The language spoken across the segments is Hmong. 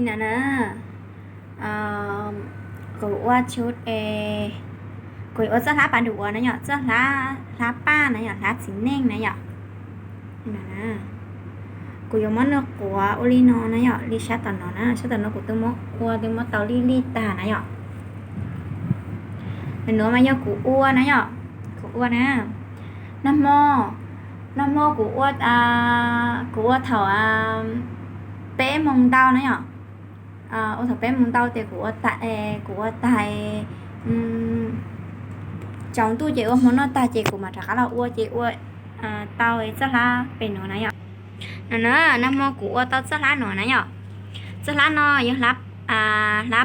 Li no na, kuv ua, kuv yuav ua txoj hlab pas duav na yom, txoj hlab, hlab paj na yom, hlab txiv neej na yom. Kuv yuav muab nws quav ua li no na yom, li sab tom no na, sab tom no kuv twb muab ua, twb muab tau lij lij tag na yom. Nws nuav mas yog kuv ua na yom, kuv ua na. Nag hmo, nag hmo kuv ua, kuv ua thaum peb moos ntau na yom. Ua thaum peb moos ntau ces kuv ua tag, kuv ua tag tsaus ntuj ces ua hmo noj tag ces kuv mam rov qab los ua ces ua tau txoj hlab pem nuav na yom. No na, nag hmo kuv ua tau txoj hlab nuav na yom. Txoj hlab no yog hlab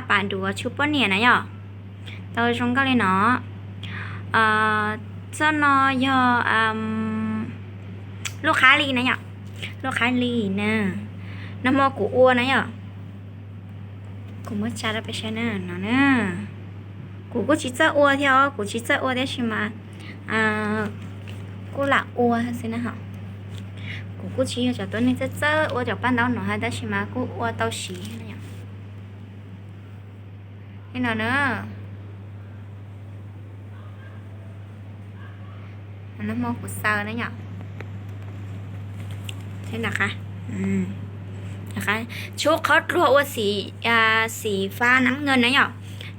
pas duav tshuaj poj niam na yom. Tau zoo nkauj li no. Txoj no yog lub qhab li na yom, lub qhab li na. Nag hmo kuv ua na yom, kuv muab tsa rau peb saib na, no na. Kuv kuj tsis txawj ua thiab os, kuv tsis txawj ua tab sis mas kuj lam ua xwb na ho. Kuv kuj tsis yog cov tuab neeg txawj txawj ua cov paj ntaub no hab tab sis mas kuj ua tau siv na yom. Li no na. Nag hmo kuv xaws na yom. Tsub qhov dluag ua xim, xim fab nab nkeeg na yom.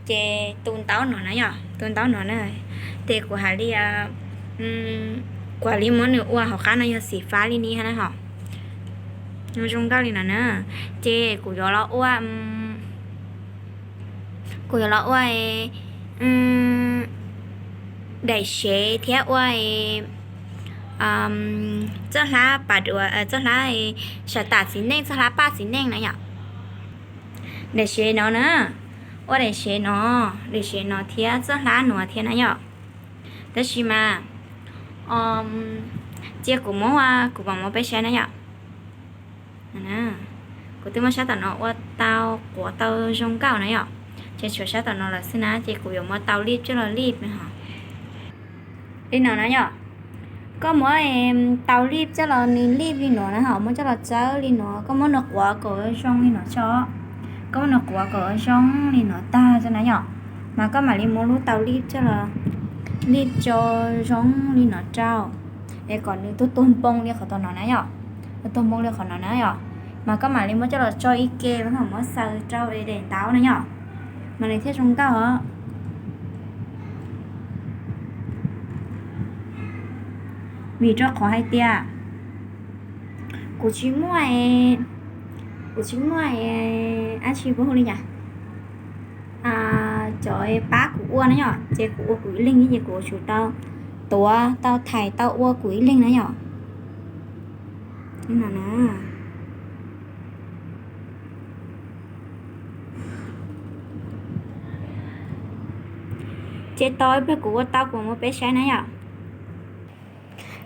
Ces tus ntaub no na yom, tus ntaub no na. Ces kuv hais li, kuv hais li muab nws ua hauv qab no yog xim fab li ni hab na ho. Zoo nkauj li no na. Ces kuv yuav los ua, kuv yuav los ua daim sev thiab ua txoj hlab pas duav, txoj hlab sab tam txiv neej, txoj hlab paj txiv neej na yom. Daim sev no na, ua daim sev no, daim sev no thiab txoj hlab nuav thiab na yom. Tab sis mas cia kuv muab, kuv mam muab peb saib na yom. Kuv twb muab sab tom no ua tau quav tau zoo nkauj na yom. Ces tshuav sab tom no lawm xwb na, ces kuv yuav muab tau lij coj los lij na ho. Li no na yom. Koj muab tau lij coj los, nws lij li no na ho, muab coj los tsawb li no, koj muab nws quav kom zoo li no tso. Koj muab nws quav kom zoo li no tag tso na yom, mas koj mam li muab lub tau lij coj los lij tso zoo li no rau, es kom nws tuag tuag npoo li qhov tom no na yom. Tuag tuag npoo li qhov no na yom, mas koj mam li muab coj los tso ib ke, mam muab xaws rau daim ntaub na yom, mas nws thiaj zoo nkauj os. Vim rau qhov hais tias kuv tsis muaj, kuv tsis muaj dab tsi puas hu li cas, cov pab kuv ua na yom, ces kuv ua kuv ib leeg ces kuv yuav tsum tau tuav tau thaiv tau ua kuv ib leeg na yom. Ces tos ib pliag kuv ua tau kuv mam muab peb saib na yom.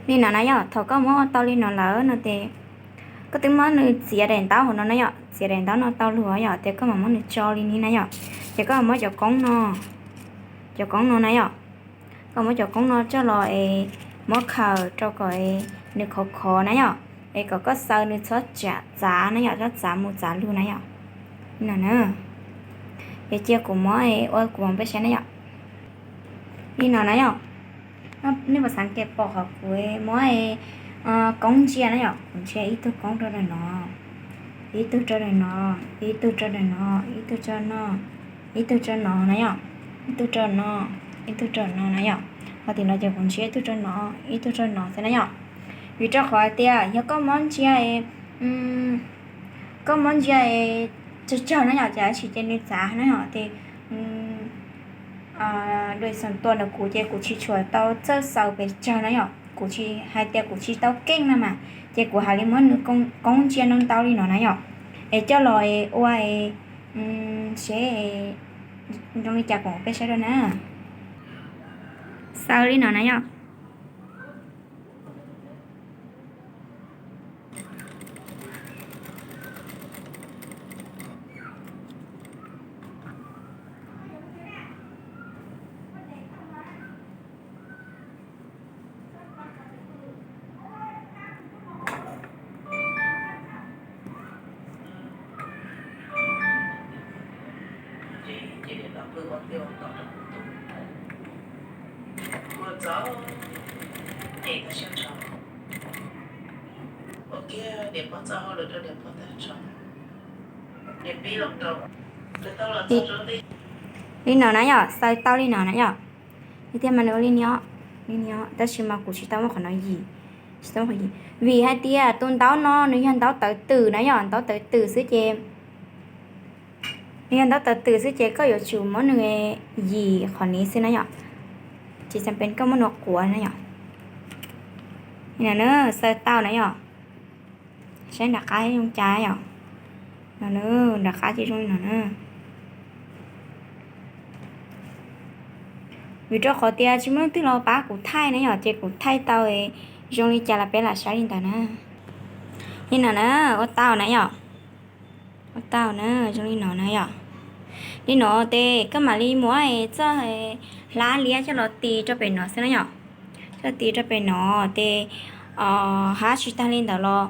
Li no na yom, thaum koj muab ua tau li no lawm no ces koj twb muab nws txiav daim ntaub hauv no na yom, txiav daim ntaub no tau lug yom, ces koj mam muab nws tso li ni na yom. Ces koj muab cov koob no, cov koob no na yom, koj muab cov koob no coj los es muab khaws rau kom nws khov khov na yom, es kom koj xaws nws txhob tsav txav na yom, txhob txav mus txav lug na yom. Li no na, es cia kuv muab ua kuv mam peb saib na yom. Li no na yom, nej puas xav kev pom qhov kuv muab koob ntsia na yom, kuv ntsia ib tug koob rau daim no, ib tug rau daim no, ib tug rau daim no, ib tug rau no, ib tug rau no na yom, ib tug rau no, ib tug rau no na yom. Ho tim no ces kuv ntsia ib tug rau no, ib tug rau no xwb na yom. Vim rau qhov hais tias yog koj muab ntsia, koj muab ntsia tsawg tsawg na yom, ces dab tsi ces nws txav na yom, ces dua xom tua ntawm kuv ces kuv tsis tshua tau txawj xaws pes tsawg na yom, kuv tsis hais tias kuv tsis tau keej na mas, ces kuv hais li muab nws koob ntsia ntau ntau li no na yom, es coj los ua seb zoo li cas kuv mam peb saib dua na. Xaws li no na yom. Li no na yom, xaws tau li no na yom. Li thiaj mas nws ua li no, li no, tab sis mas kuv tsis tau muab qhov no yim, tsis tau muab qhov yim, vim hais tias tus ntaub no nws yog ntaub tawv twm na yom, ntaub tawv twm xwb ces nws yog ntaub tawv twm xwb ces koj yuav tsum muab nws yim qhov ni xwb na yom. Tsis xav pes koj muab nws quav na yom. Li no na, xaws tau na yom. Saib nram qab zoo cas yom. No na, nram qab ces zoo li no na. Vim rau qhov tias tsis muaj leej twg los pab kuv thaij na yom, ces kuv thaij tau zoo li cas los peb lam saib li ntawd na. Li no na, ua tau na yom. Ua tau na, zoo li no na yom. Li no ces koj mam li muab txoj hlab liab coj los ti rau pem no xwb na yom. Coj los ti rau pem no ces hab tsis tag li ntawd los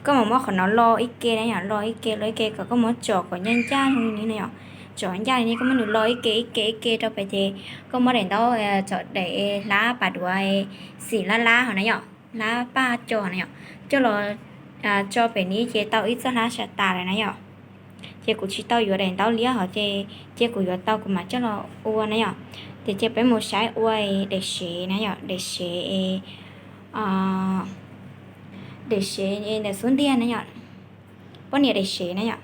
koj mam muab qhov no lo ib ke na yom, lo ib ke, lo ib ke kom koj muab tsom kom ncaj ncaj zoo li no yom. Tsom ncaj li no koj muab nws lo ib ke ib ke ib ke rau pem ces koj muab daim ntaub, tsom daim hlab pas duav xim lab lab hov na yom, hlab paj co na yom, coj los tso pem ni ces tau ib txoj hlab sab tas lawm na yom. Ces kuv tsis tau yuav daim ntaub liab hov ces cia kuv yuav tau kuv mam coj los ua na yom. Ces cia peb mus saib ua daim sev na yom, daim sev, daim sev ntawm xub ntiag na yom. Poj niam daim sev na yom.